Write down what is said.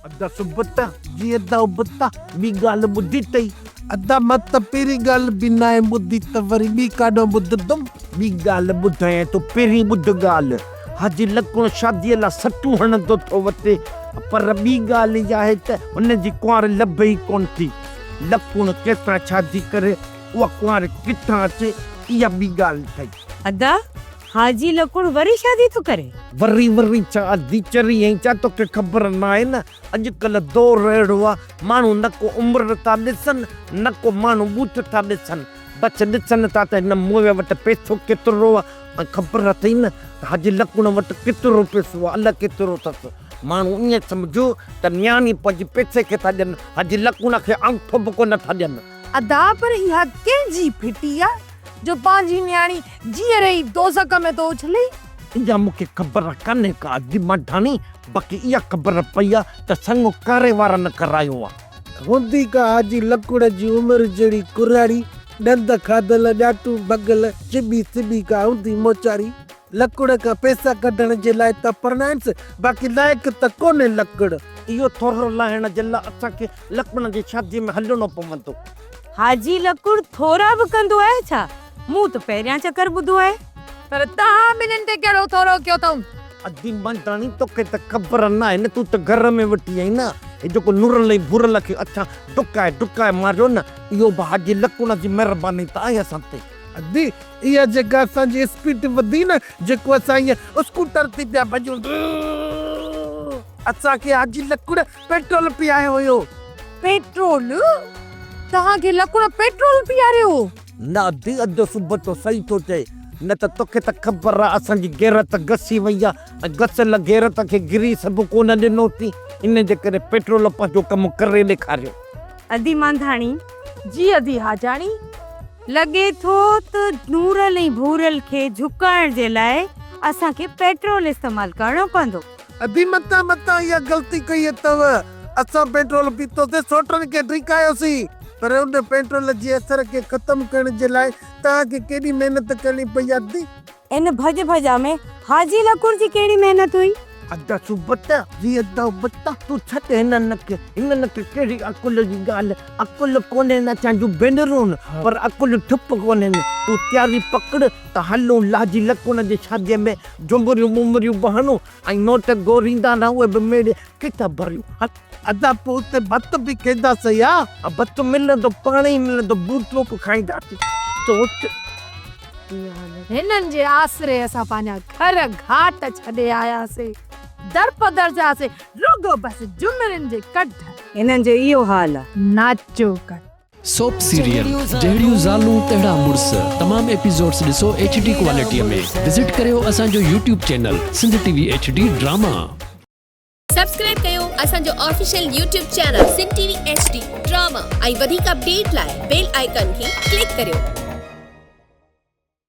ادا سبت، جي ادا ابتا، ٻي ڳالهه ٻڌي اٿئي؟ ادا مان ته پهرين ڳالهه به ناهي ٻڌي ته وري ٻي ڪاڏهون ٻڌندم؟ ٻي ڳالهه ٻڌايان ٿو، پهرين ٻڌ ڳالهه. حاجي لڪڻ شاديء لاء سٽون هڻندو ٿو وتي، پر ٻي ڳالهه اها آهي ته هن جي ڪنوار لڀي ئي ڪونه ٿي. لڪڻ ڪنهن سان شادي ڪري، اها ڪنوار ڪٿان اچي، اها ٻي ڳالهه اٿئي. ادا، حاجي لڪڻ وري شادي ٿو ڪري؟ وري وري ڇا ادي چري ائين ڇا توکي خبر ناهي نه اڄڪلهه دور اهڙو آ ماڻهو نه ڪو عمر ٿا ڏسن نه ڪو ماڻهو ٻوٿ ٿا ڏسن بس ڏسن ٿا ته هن موئي وٽ پئسو ڪيترو آ ۽ خبر اٿئي نه ته حاجي لڪڻ وٽ ڪيترو پئسو آ الئه ڪيترو اٿس ماڻهو ائين سمجهو ته نياڻي پنهنجي پئسي کي ٿا ڏين حاجي لڪڻ کي آڱٺو به ڪونه ٿا ڏين. ادا پر اها ڪنهن جي ڦٽي آ جو پنهنجي نياڻي جيئري ئي دوزخ ۾ ٿو اڇلي. اها مون کي خبر ڪانهي ڪا ادي مانڌاڻي، باقي اها خبر پئي آ ته سڱ ڪاري وارن ڪرايو آ. هوندي ڪا حاجي لڪڙ جي عمر جهڙي ڪراڙي، ڏند کاڌل، ڏاٽون ڀڳل، چٻي سٻي ڪا هوندي موچاري. لڪڙ کان پئسا ڪڍڻ جي لاء ته پرڻائينس، باقي لائق ته ڪونهي لڪڙ. اهو ٿورو لاهڻ جي لاء اسان کي لڪڙ جي شاديء ۾ هلڻو پوندو. حاجي لڪڙ ٿورا به ڪندو آهي ڇا؟ مون ته پهريان چڪر ٻڌو آهي. پر توهان ٻنهين تي ڪهڙو ٿورو ڪيو اٿئون؟ ادي منداڻي توکي ته خبر ناهي نه تون ته گهر ۾ ويٺي آهين نه. هي جيڪو نورل ۽ ڀورل کي اسان ڊڪائي ڊڪائي ماريو نه اهو به حاجي لڪڙ جي مهرباني ته آهي اسان تي. ادي اها جيڪا اسان جي اسپيڊ وڌي نه جيڪو اسان ائين اسڪوٽر تي پيا ڀڄون اسان کي حاجي لڪڙ پيٽرول پياريو هيو. پيٽرول؟ توهان کي لڪڙ پيٽرول پياريو هو؟ نه ادي ادو سبتو صحيح ٿو چئي نه ته توکي ته خبر آ اسان جي غيرت گسي وئي آ ۽ گسيل غيرت کي گريس به ڪونه ڏنو ٿي ان جي ڪري پيٽرول پنهنجو ڪم ڪري ڏيکاريو. ادي مانڌاڻي. جي ادي حاجاڻي. لڳي ٿو ته نورل ۽ ڀورل کي جهڪائڻ جي لاء اسان کي پيٽرول استعمال ڪرڻو پوندو. ادي متان متان اها غلطي ڪئي اٿو. اسان پيٽرول پيتوسين سوٽن کي ڊيڪايوسين پر ان پيٽرول جي اثر کي ختم ڪرڻ جي لاء توهان کي ڪيڏي محنت ڪرڻي پئي ادي. ان ڀڄ ڀڄا ۾ حاجي لڪڙ جي ڪهڙي محنت هئي؟ ادا سبت، جي ادا ابتا، تون ڇڏ هنن کي، هنن کي ڪهڙي عقل جي ڳالهه، عقل ڪونهين اسان جون ڀينرون، پر عقل ٺپ ڪونهين، تون تياري پڪڙ ته هلون لاجي لڪڻ جي شاديء ۾ جهمريون ٻمريون به هڻون ۽ نوٽ گوريندا نه اهي به ميڙي کيسا ڀريون، هل. ادا پوء اتي ڀت به کينداسين ها؟ ها ڀت ملندو، پاڻ ئي ملندو، بوتو به کائينداسين، سوچ. هنن جي آسري اسان پنهنجا گهر گهاٽ ڇڏي آياسين، درپدر ٿياسين، رڳو بس جمرين جي ڪڍ. هنن جو اهو حال آ. ناچو ڪر. سوپ سيريل جهڙيون زالون تهڙا مڙس تمام ايپيسوڊس ڏسو ايڇ ڊي ڪوالٽي ۾ وزٽ ڪريو اسان جو YouTube channel Sindh T V H D drama. Subscribe ڪيو اسان جو official YouTube channel Sindh T V H D drama ۽ وڌيڪ اپڊيٽ لاء بيل آئيڪان کي ڪلڪ ڪريو.